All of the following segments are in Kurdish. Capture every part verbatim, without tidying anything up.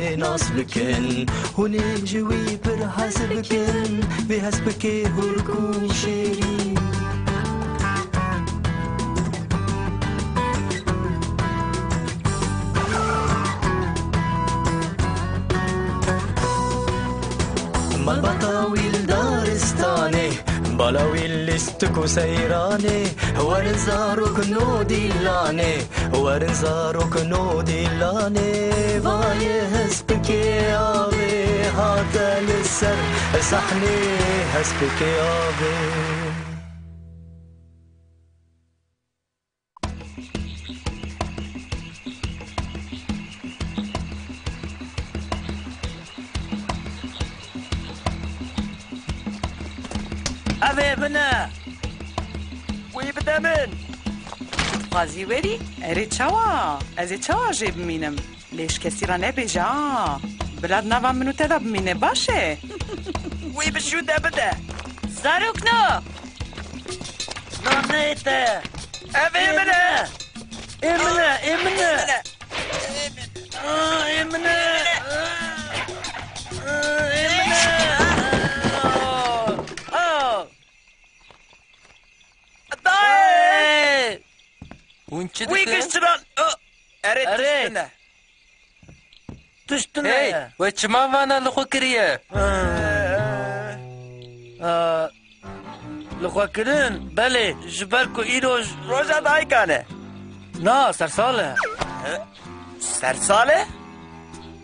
nas bikin, hûn ê ji wî pir hez bikin, vê hespikê hûrk û şêrî. Malbata wî li daristanê, bala wî lîstik û seyranê, werin zarok no dîlanê, werin zarok no dîlanê, vayê hespikê avê hate li ser sahnê, hespikê avê. Ev ê min e. Wî bide min. Dixwazî werî? Erê çawa? Ez ê çawa jê bimînim? Lê ji kesî re nebêje ha. Bila di nava min û te de bimîne, baş e? Wî bi şû de bide. Zarokno! Naneyê te. Ev ê min e. Ê min e, ê min e. Ê min e. Aa, ê min e. Aa, ê min e. Aa. Dayê! Hûn çi Wî dikin? Giştiran. Aa. Erê, erê, tişt tune. Tişt tune. Hey, we çima vana li xwe kiriye? Aa, li xwe kirin, belê, ji ber ku îro j-, roja dayikan e. Na, sersal e. Sersal e?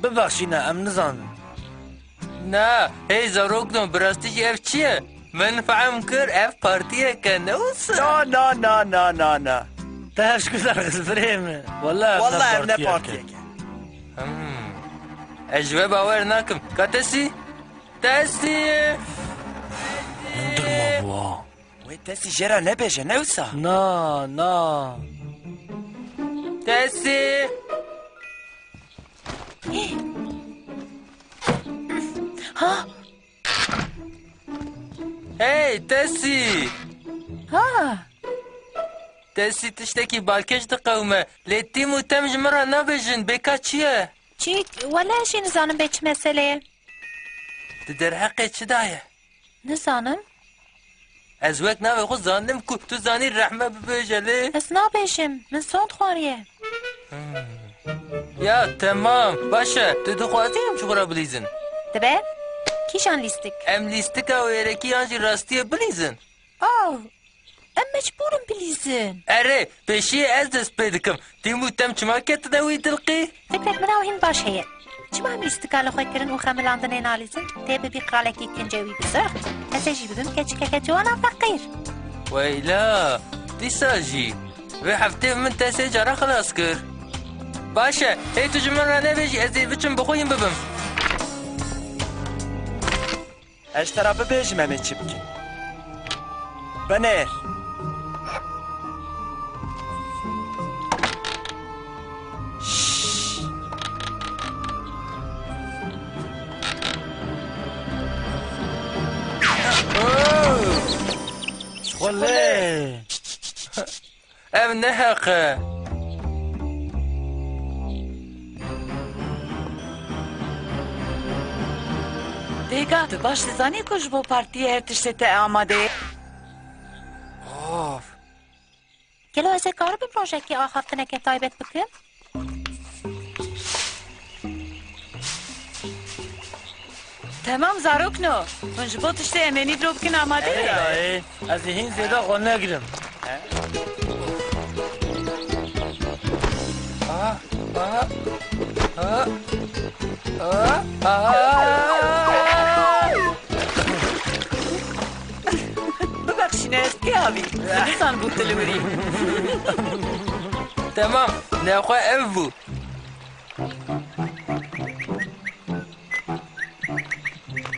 Bibexşîne, em nizanin. Na, hey zarokno, bi rastî jî ev çi ye? Min fehm kir, ev partiyek e, ne wisa? Na, na, na, na, na, na. Te hevşku derxist birê min. Walla ev ne Walla ev ne partiyek e. Partiyek e. Hmm. Ez ji we bawer nakim. Ka Tesî? Tesî! Min dirma bû ha. Wê Tesî jê re nebêje, ne wisa? Na, na. Tesî! Ha? Hey, Tesî! Ha! Tesî tiştekî balkêş diqewime. Lê Tîm û Tem ji min re nabêjin. Bêka çi ye? Çîk, wele ez jî nizanim bê çi mesele ye. Di derheqê çi de ye? Nizanim. Ez wek navê xwe zandim ku tu zanî rehme bibêje lê. Ez nabêjim. Min sond xwariye. Hmm. Ya, temam. Baş e. Tu dixwazî em ji xwe re bilîzin? Dibe? Kîjan lîstik? Em lîstika wêrekî yan jî rastiyê bilîzin? Oh, em mecbûr in bilîzin. Erê, pêşiyê ez dest pê dikim. Tîm û Tem çima ketine wî dilqî? Fikrek min ew hîn baş heye. Çima em lîstika li xwe kirin û xemilandinê nalîzin? Tê bibî qralekî kincewî bizirx, ez ê jî bibim keçikeke ciwana feqîr. Weyla, dîsa jî. Vê heftê min te sê cara xilas kir. Baş e, hê tu ji min re nebêjî, ez ê biçim bi xwe hîn bibim. Ez ji te re bibêjim em ê çi bikin. Binêr. Şşş. Ji xwe lê. Ev ne heq e. Têga, tu baş dizanî ku ji bo partiyê her tiştê te amade ye? Of. Gelo ez ê karibim rojekê axaftineke taybet bikim? Temam zarokno. Hûn ji bo tiştê em ê nîvro bikin amade ne? Erê dayê, ez ê hîn zêde xwe negirim. Aha, aha, aha, aha. Bibexşîne ez kê avî? Min nizanibû tu li wir î. Temam, nexwe ev bû.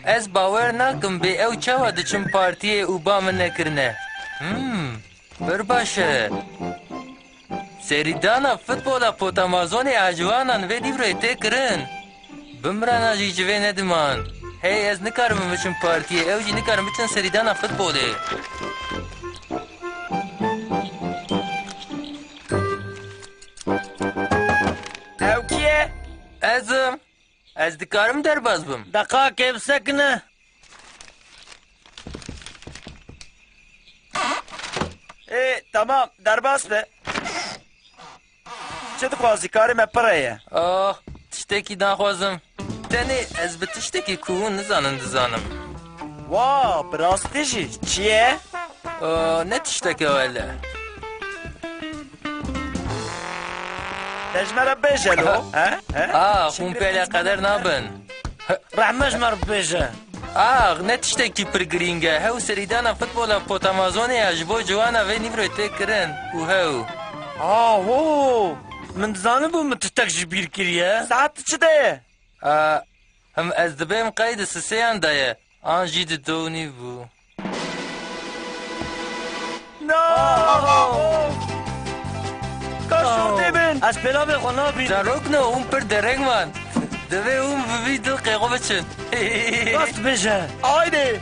Ez bawer nakim bê ew çawa diçin partiyê û ba min nekirine. Hmm, pir baş e. Serîdana futbola Potamazonê a ciwanan vê nîvroyê tê kirin. Bimrana jî ji vê nediman. Hey, ez nikaribim biçim partiyê, ew jî nikarin biçin serîdana futbolê. Ew kî ye? Ez im. Ez dikarim derbas bim. Deqakê bisekine. Ê, tamam, derbas be. Çi dixwazî? Karê me pir heye. Oh, tiştekî naxwazim. Tenê ez bi tiştekî ku hûn nizanin dizanim. Wa, bi rastî jî? Çi ye? Oh, ne tiştek e wele. Te ji me re bêje lo, he? He? Ah, hûn pê eleqeder nabin. Rehme ji me re bibêje. Ax, ne tiştekî pir girîng e. Hew serîdana futbola potamazonê ya ji bo ciwana vê nîvroyê tê kirin û hew. Aho! Min dizanibû min tiştek ji bîr kiriye. Saet çi de ye? A, him ez dibêm qey di sisêyan de ye. An jî di do û nîv bû. No! Ka şûr tê bin. Ez pêlavê xwe nabînim. Zarokno, hûn pir dereng man. Divê hûn bi vî dilqê xwe biçin. Rast bêje. Haydi.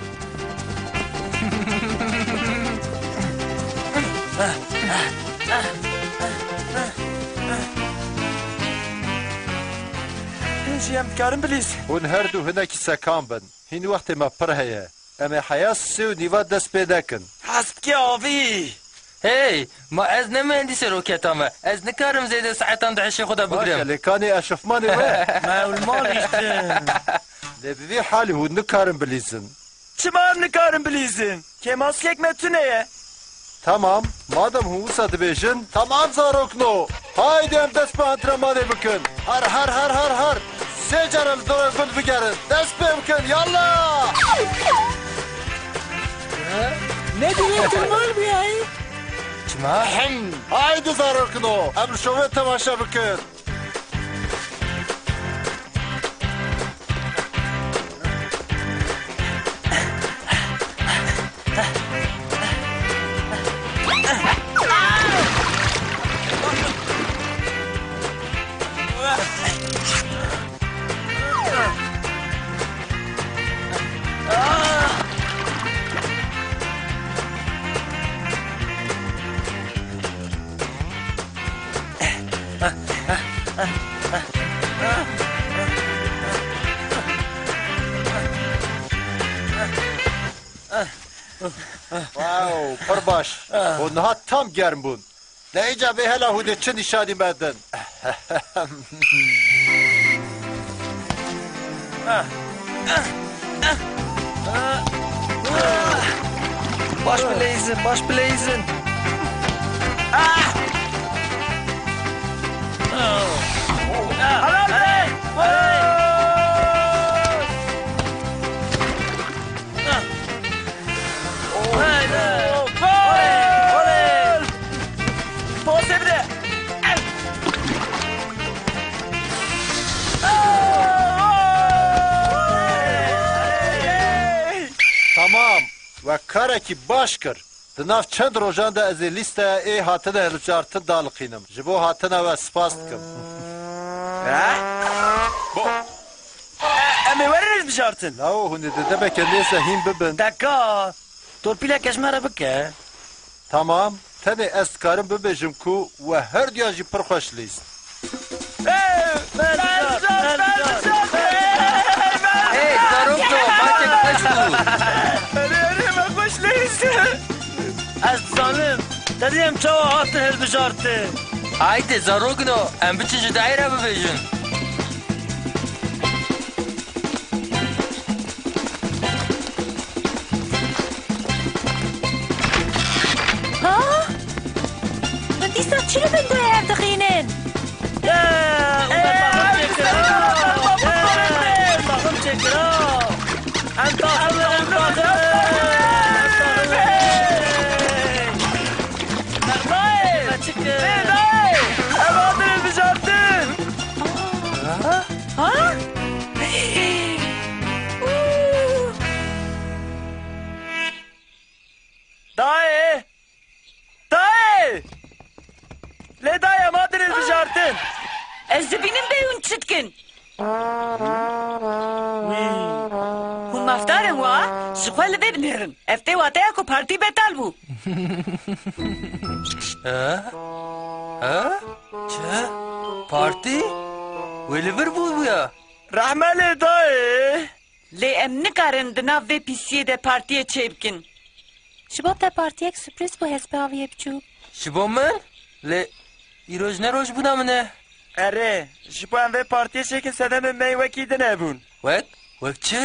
Hûn jî em dikarin bilîzin. Hûn her du hinekî sekan bin. Hîn wextê me pir heye. Em ê heya sê û nîva dest pê nekin. Hez dike avî. Hey, ma ez ne mühendîsê roketa me. Ez nikarim zêde saetan di hişê xwe de bigrim. Baş e, lê kanê eşofmanê we? Me ewil malî jin. Lê bi vî halî hûn nikarin bilîzin. Çima em nikarin bilîzin? Kêmaskek me tune ye. Tamam, madem hûn wisa dibêjin, tamam zarokno. Haydi em dest bi antrenmanê bikin. Har, har, har, har, har. Sê care li dorê gund bigerin. Dest pê bikin, yalla! Ne diye tırmal bir ay? Çima? Ahem. Haydi zarokno, em li şovê temaşe bikin. Wow, pir baş. Hûn niha tam germ bûn. De îca vê hela hûn ê çi nîşanî me din? Baş bileyzin, baş bileyzin. Gol! Gol! Pasê bide! Tamam. We karekî baş kir. Di nav çend rojan de ez ê lîsteya ê hatine hilbijartin daliqînim. Ji bo hatina we spas dikim. He? Bo. E, em ê werin hilbijartin. Lawo hûn ê di demeke nêze hîn bibin. Deka, torpîleke ji me re bike. Tamam. Tenê ez dikarim bibêjim ku we her duyan jî pir xweş lîst. Hey, zarok do, maçek xweş bû. Erê, erê, me xweş lîst. Ez dizanim, te dî em çawa hatin hilbijartin. Haydi, zarokno, em biçin ji dayê re bibêjin. Ha? Min dîsa çi li bin guhê hev dixînin? Ye! Umer baxim çêkira! Ye! Umer baxim çêkira! Em taxin, em taxin! Em taxin! Nexmayê! Lê dayê! Em hatin hilbijartin! Ha? Ha? Dayê! Dayê! Lê dayê, em hatin hilbijartin! Ez dibînim bê hûn çi dikin. Wî. Hûn mafdar in wa, ji xwe li vê binêrin. Ev tê wateya ku partî betal bû. Ha? Ha? Çi? Partî? Wê li vir bû bûya? Rehme lê dayê. Lê em nikarin di nav vê pîsiyê de partiyê çêbikin. Ji bo te partiyek surprîz bû hespê aviyê biçûk. Ji bo min? Lê îroj ne rojbûna min e. Erê, ji bo em vê partiyê çêkin sedemê me yê wekî din hebûn. Wek? Wek çi?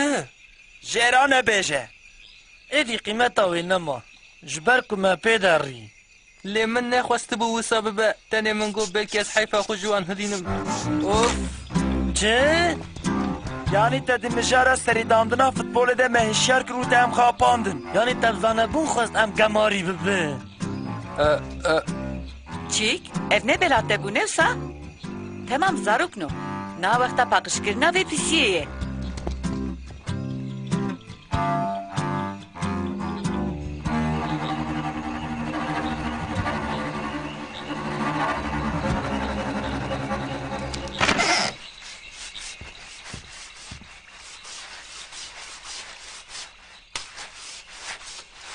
Jê re nebêje. Êdî qîmeta wê nema. Ji ber ku me pê de rî. Lê min nexwestibû wisa bibe. Tenê min got belkî ez heyfa xwe ji wan hilînim. Of! Çi? Yanî te di mijara serîdandina futbolê de me hişyar kir û te em xapandin. Yanî te bi zanebûn xwest em gemarî bibin. E, e. Çîk, ev ne bela te bû ne wisa? Temam zarokno. Niha wexta paqijkirina vê pîsiyê ye.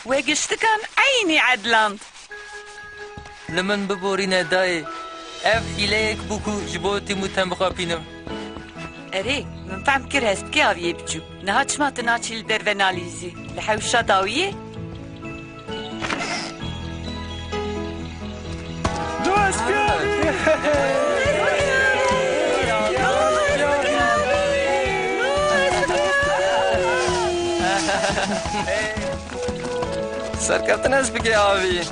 We giştikan eynî edland. Li min biborîne dayê. Ev hîleyek bû ku ji bo tim û tem bixapînim. Erê, min fehm kir hespkê aviyê biçûk. Niha çima tu naçî li derve nalîzî? Li hewşa dawiyê? Serkeftin hespkê avî.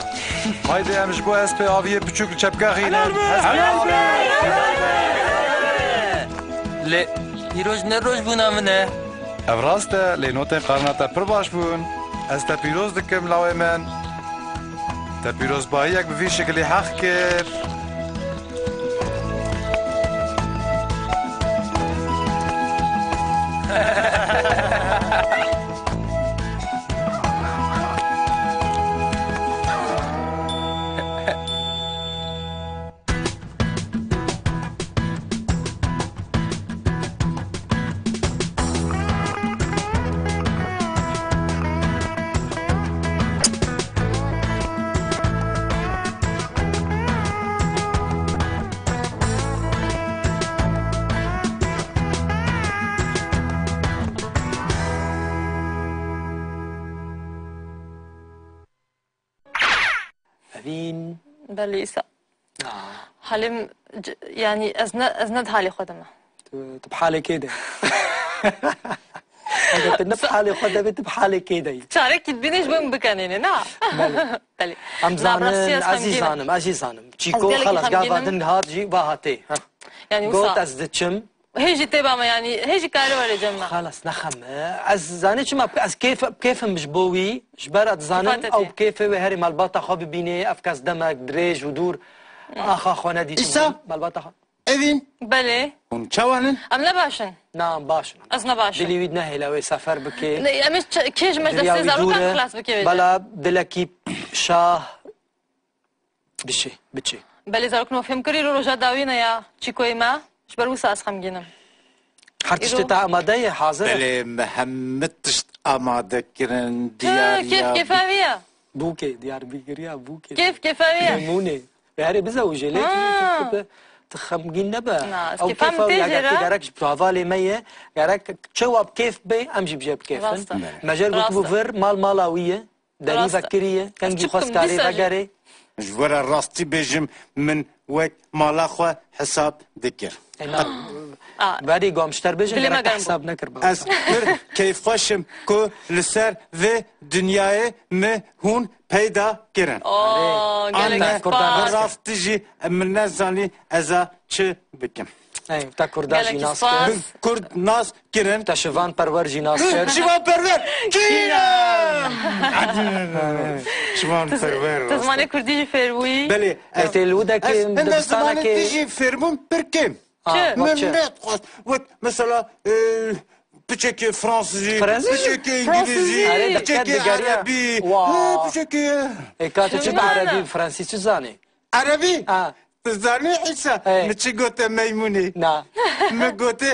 Haydi em ji bo hespê aviyê piçûk li çepke xînin. Helal be! Helal be! Lê îroj ne rojbûna min e. Ev rast e, lê notên qarina te pir baş bûn. Ez te pîroz dikim, lawê min. Te pîrozbahiyek bi vî şikilî heq kir. Evîn. Belê îsa. Ah. Halê min c-, yanî ez ne, ez ne di halê xwe de me. Tu, tu bi halê kê de? Eger tu ne bi halê xwe de bî, tu bi halê kê de yî? Çarekî dibînê ji bo min bikenêne, na? Belê. Belê. Em Na, bi rastî zanin, ez ez hî xemgîn im. zanim, ez hî zanim. Çîko Ez gelekî xelas xemgîn gava im. din hat jî va hatê. Ha. Yanî Got wisa. ez diçim. Hê jî tê ba me, yanî hê jî kare were cem me. Xelas, nexeme. Ez zanî çima, ez kêf, kêfim ji bo wî, ji ber ez dizanim Kêfa te ew tê. bi kêfê wê herê malbata xwe bibînê, ev kes demek dirêj û dûr Hmm. axa xwe nedîtin. Îsa, malbata xwe. Evîn. Belê. Hûn çawan in? Em ne baş in. Na, em baş in. Ez ne baş im. Dilî wî nehêle wê sefer bike. Ne, em ê ç-, kê ji me ji Derya destê wî zarokan dûr e. xilas bike wê. Bela dilekî şah. Biçê, biçê. Belê zarokno fêm kirî, ro roja dawî ne ya çîkoyê me. Ji ber wisa ez xemgîn im. Her tiştê Îro- te amade ye, hazir e? Belê, me hemî tişt amade kirin, Hı, diyariya kêf kêfa wî ye. Bûkê, diyar bî kiriya, bûkê. Kêf kêfa wî ye. Memûnê. Ve herê bize û jê lê Ha. tu, tu, tu xemgîn nebe. Na, ez Ew kêfa kêfa min wî tê eger jê tu re. gerek ji bi hevalê me ye, gerek çawa bi kêf be, em jî bi jê bi kêf in. Rast e. Me jê re Rast gotibû e. vir, mal mala wî ye. Derî Rast e. vekiriye, Ez kengî çi xwest bikim, karê dîsa jî. vegerê. Ji we re rastî bêjim, min wek mala xwe hesab dikir. E, na. A. Berî gom ji te bêjim, Dilê me gerek te germ bû. hesab nekir, baba. Ez pir keyfxweş im ku li ser vê dinyayê min hûn peyda kirin. Oo, Anne, gelek Kurdan spas. bi rastî jî min nezanî ez a çi bikim. Ey, te Kurda Gelekî jî nas spas. kir. Min Kurd nas kirin. Te Şivan Perwer jî nas kir. Şivan Perwer! Kî ye? Şivan Perwer, Tu rast zimanê e. Kurdî jî fêr bûyî? Belê. Ê, tê li wî de Ez kêm, hinde dibistanekê zimanê tijî fêr bûm, pir kêm. Ah, Çi? bak Min çi. nedixwest. Wek, mesela, e, piçekê Fransizî, Fransizî? piçekê Îngilîzî, Fransizî. Erê, diqet piçekê digeriya. Erebî, Wa. e, piçekê Ê, ka tu çi bi Şivan. Erebî, Fransî çi zanî? Erebî? Ha. Tu zanî Îsa, Hey. min çi gote meymûnê? Na. Min gote,